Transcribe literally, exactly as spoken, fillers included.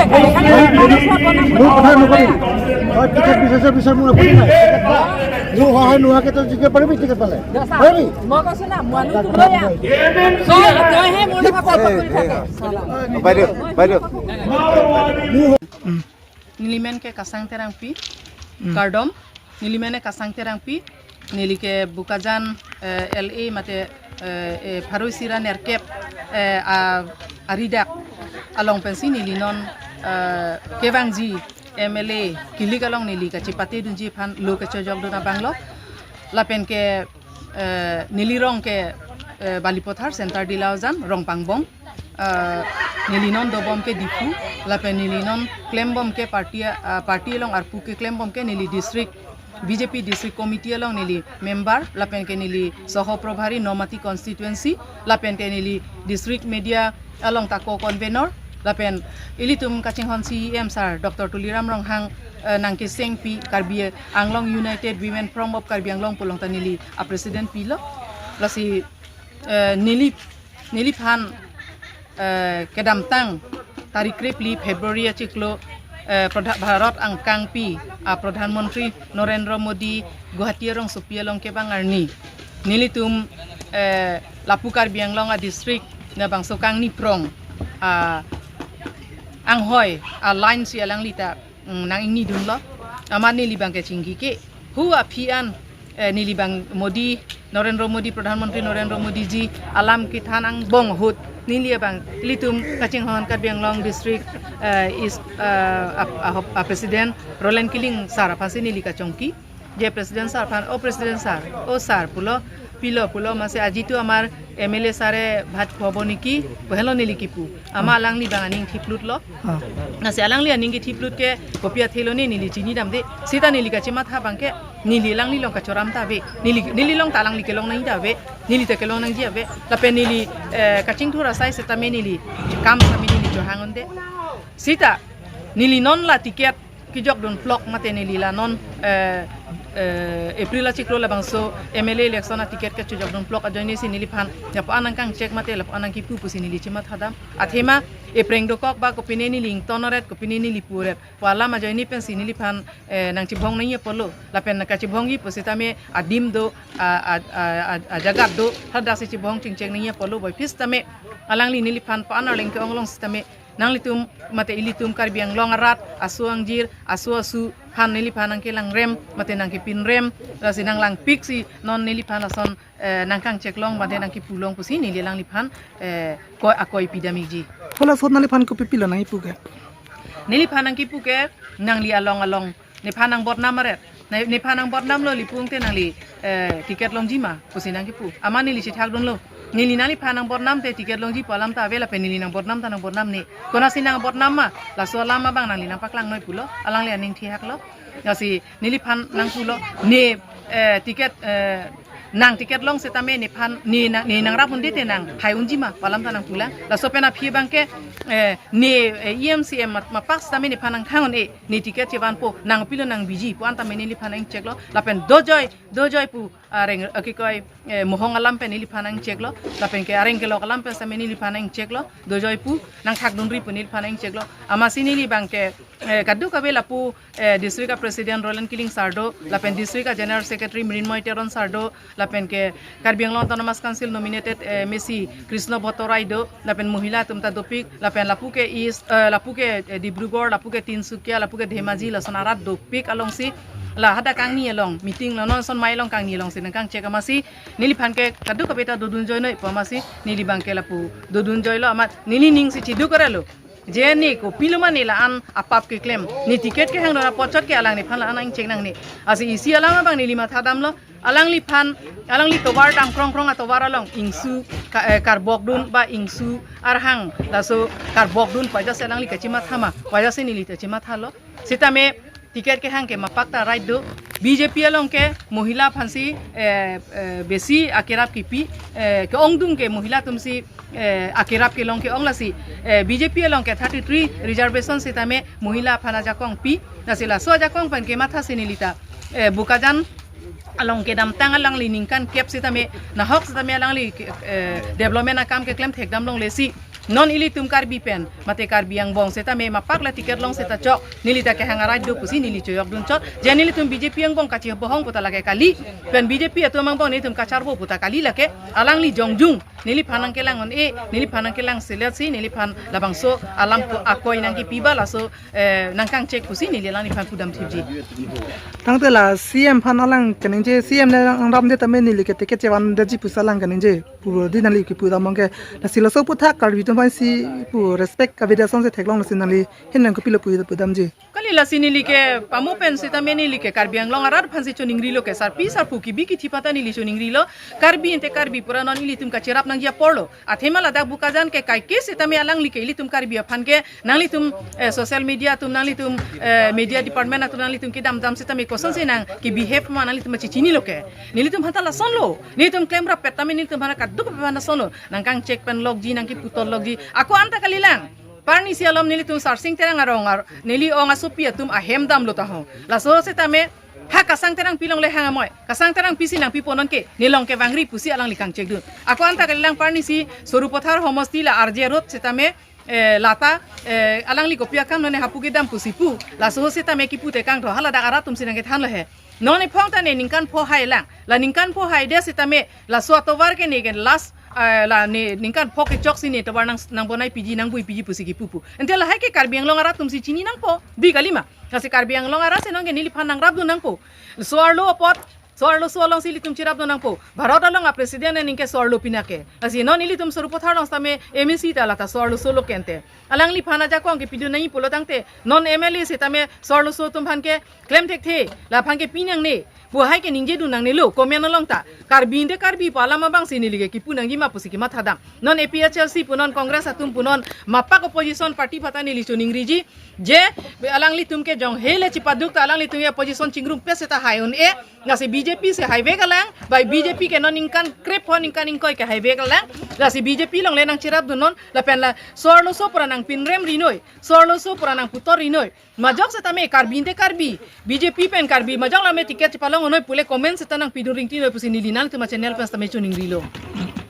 মোৰ কথা নুশুনিলি। তই টিকেট বিচাৰিছ, বিচাৰ, মোৰ আপত্তি নাই। মোৰ সহায় নোহোৱাকে তই জিকিব পাৰিবি টিকেট পালে? পাৰিবি? মই কৈছো না, মানুহ তুমলৈ আহ। তই, তইহে মোৰ লগত তৰ্ক কৰি থাক। বাইদেউ, বাইদেউ। Neli men ke Kasang Terangpi, Hmm. Kardom, neli men ke Kasang Terangpi, neli ke Bokajan, eh, L A mate, eh, eh, pharo isi ra nerkep, eh, a, aridak along pensi neli non, eh, kevangji M L A kilik along neli kachepate dunji aphan lo kachojokdun abang lo. Lapen ke, eh, neli rong ke, eh, Balipathar, Center Dilaojan, Rongpangbong. Eh, neli non dobom ke Diphu, lapen neli non klembom ke party, eh, party along arpu keklembom ke neli district, B J P district committee along neli member, lapen ke neli soho probhari Nomati constituency, lapen ke neli district media along ta co-convenor, lapen ilitum kachinghon C E M sir Doctor Tuliram Ronghang, eh, nangkesengpi Karbi Anglong United Women Forum of Karbi Anglong pu along ta neli a president pilo. Lasi, eh, neli, neliphan, eh, kedamtang tarik krepli February achiklo, eh, Pradha-, Bharat angkangpi a Pradhan Mantri Narendra Modi Guwahati arongsopi along kevang arni nelitum, eh, lapu Karbi Anglong a district labangso kangni prong, ah, anghoi a line si alangli ta, mm, nang-ingnidunlo. Amat neli abang ke chingki ke hu aphi an, eh, neli abang Modi, Narendra Modi, Pradhan Mantri Narendra Modi ji alam kethan angbong ahut neli abang ilitum kachinghon Karbi Anglong district, eh, is, eh, a, a, a president Roland Killing sir aphansi neli kachongki. Je president sir aphan, "O president sir, o sir," pulo, "pilo," pulo, "Mase aji tu amar M L A sir-e bhat khwabo niki?" pu henlo neli kipu. Ama alangli abang aning thiplutlo. Ah. Lasi alangli aning kethiplut ke kopi athe lo ne neli chinidamde. Sita neli kachematha abang ke neli alangli along kachoram ta ave. Neli, neli along ta alangli kelong nangji ta ave. Neli ta kelong nangji ave. Lapen neli, eh, kachingthur asai setame neli kam setame neli chohang un-e. Sita neli non la ticket kejokdun plok mate neli la non, eh, eh, April achiklo labangso M L A election a ticket kachojokdun plok ajoine si neliphan lapu-an nangkangchek mate lapu-an nangkipu pusi neli chemathadam. Athema ephreng dokok ba kopine neli ingtonret, kopine neli puret pu alam ajoine pensi neliphan, eh, nangchibong nangji apotlo. Lapen kachibongji pusitame adim do, a, a, a, a, ajagat do, hadaksi chibong chingchek nangji apotlo. Boy phis tame alangli neliphan pa-an arleng ke-ong along sitame nanglitum mate ilitum Karbi Anglong arat aso angjir, aso asu aphan neliphan nangkelangrem mate nangkepinrem, lasi nanglangpik si non neliphan lason, eh, nangkangcheklong mate nangkipulong pusi neli alangliphan, eh, ko-, akoi pidamji. Hala sot nangliphan kopi pilo nangkipu ke? Neliphan nangkipu ke nangli along along nephan nangbodnam aret. Ne-, nephan nangbodnamlo, lapu-an te nangli, eh, ticket longji ma pusi nangkipu. Ama neli chethakdunlo. Neli nangliphan nangbodnam te ticket longji pu alam ta ave, lapen neli nangbodnam ta nangbodnam ne. Konatsi nangbodnam ma, laso alam abang nangli nangpaklang noi pulo. Alangli aning thihaklo. Lasi neliphan nangpulo. Ne, eh, ticket, eh, nang ticket long setame nephan, ne nang, ne nangrap un-e te nanghai unji ma pu alam ta nangpulang. Laso pen aphi abang ke, eh, ne, eh, E M C M mat-, mapak setame nephan nangkhang un-e, ne ticket chevanpo, nang pilo nang biji pu-an tame neliphan nangcheklo. Lapen dojoi, dojoi pu areng, eh, kikoi, eh, mohong alam pen neliphan nangcheklo. Lapen ke areng kelok alam pen setame neliphan nangcheklo. Dojoi pu nangthakdunri pu neliphan nangcheklo. Amatsi neli abang ke, eh, kadokave lapu, eh, district a president Roland Killing sir do, lapen district a general secretary Mrinmoy Teron sir do, lapen ke Karbi Anglong Autonomous Council nominated, eh, M A C Krishna Bhattorai do, lapen mohila atum ta dopik, lapen lapu ke East, eh, lapu ke, eh, Dibrugarh, lapu ke Tinsukia, lapu ke Dhemaji, lason arat dopik alongsi, la hadak kangni along meeting lo, non son mai along kangni alongsi nangkangchek amatsi neliphan ke kadokave ta dodun joi noi pu amatsi neli abang ke lapu dodun joilo. Amat neli ning si chiduk arelo. Je ne kopilo ma ne la-an apap keklem. Ne ticket kehang dora pochot ke alangliphan la-an nangchek nangne. Lasi isi alam abang neli mathadamlo. Alangliphan, alangli tovar dam krong krong atovar along ingsu ka-, eh, karbokdun ba ingsu arhang laso karbokdun pu ajat si alangli kachematha ma pu ajat si neli ta chemathalo. Sitame ticket kehang ke mapak ta right do. B J P along ke mohila aphansi, eh, eh, besi akerap kipi, eh, ke-ongdung ke mohila atumsi, eh, akerap kelong ke-ong lasi, eh, B J P along ke thirty-three reservation sitame mohila aphan ajakong pi. Lasi laso ajakong pen kemathasi neli ta, eh, Bokajan along kedamtang alangli ningkan kep sitame, nahok sitame alangli, eh, development akam keklem thekdam longle si, Non ilitum Karbi pen, mate Karbi angbong setame mapak la ticket long seta chok, neli ta kehang arai do pusi neli choyok dun chot, je nelitum B J P angbong kachibohong puta lake kali, pen B J P atum angbong nelitum kacharbo puta kali lake, alangli jongjung, neliphan nangkelang un-e, neliphan nangkelang selet si, neliphan labangso alam pu akoi nangkipi ba laso, eh, nangkangchek pusi neli alangliphan pudam thipji. Tangte la C M aphan alang kaningje, C M ne rap-det tame neli ke ticket chevan detji pusi alang kaningje. Pu di nangli kipu dam abang ke, lasi laso aputhak Karbi atum aphansi pu respect kaveda asonsi theklong lasi nangli hin nang kopilo pu pudamji. Kali lasi neli ke pamo pen setame neli ke Karbi Anglong arat aphansi choningrilo ke, sarpi sarpo kibi kithi pata neli choningrilo. Karbi ante Karbi pura non ilitum kacherap nangji aporlo. Athema ladak Bokajan ke kaike setame alangli ke ilitum Karbi aphan ke nanglitum, eh, social media atum, nanglitum, eh, media department atum nanglitum kedam dam setame kosonsi nangkebehave ma nanglitum chechinilo ke. Nelitum aphan ta lasonlo. Nelitum klemrappet tame nelitum aphan kaduk aphan lasonlo. Nangkangchek pen lokji, nangkeputot lokji. Ako anta kalilang. Parnisi alom nelitum Sarsing Terang arong ar, neli ong asopi atum ahem damlo taho. Laso setame, ha Kasang Terangpi along le hang amoi. Kasang Terangpisi nangpipo nonke, nelong kevangri pusi alangli kangchek dun. Ako anta kalilang parnisi Sarupathar homosti la R J Road setame, eh, lata, eh, alangli kopi akam none hapu kedam pusi pu. Laso setame kipute kangtho, haladak arat atumsi nangkethanlo he. Non ephong ta ne ningkan pho hai lang. La ningkan pho hai de setame, laso atovar ke ne ke last, eh, la ne ningkan pho kechok si ne tovar nang, nangbonaipiji, nangbuipiji pusi kipu pu. Ante lahai ke Karbi Anglong arat atumsi chini nangpo. Di kalima. Lasi Karbi Anglong arat si nonke neliphan nangrap dun nangpo. So-arlo apot, so-arloso alongsi ilitum cherap dun nangpo. Bharat along a president aningke so-arlo pinake. Lasi non ilitum Sarupathar along setame M A C ta lata so-arloso lo ke ante. Alangliphan ajakong kepi dun nangji pulo tangte, non M L A setame so-arloso atum aphan ke klem thekthe, laphan ke pi nangne, pu hai ke ningje dun nangnelo, comment along ta. Karbi ante Karbi pu alam abangsi neli ke kipu nangji ma pusi kematha dam. Non A P H L C pu non Congress atum pu non mapak opposition party pata neli choningriji, je alanglitum ke jong hele chipaduk ta alanglitum ke opposition chingrum pe seta hai un-e, lasi B J P si haivek alang, bai B J P ke non ningkan krepho ningkan ingkoi ke haivek alang, lasi B J P along le nangcherap dun non, lapen la so-arloso pura nangpinrem rinoi, so-arloso pura nangputor rinoi. Majok setame Karbi ante Karbi, B J P pen Karbi, majok lame ticket chepalong onoi pule comment seta nangpi dun ringti noi pusi neli nangtum a channel pen setame choningrilo.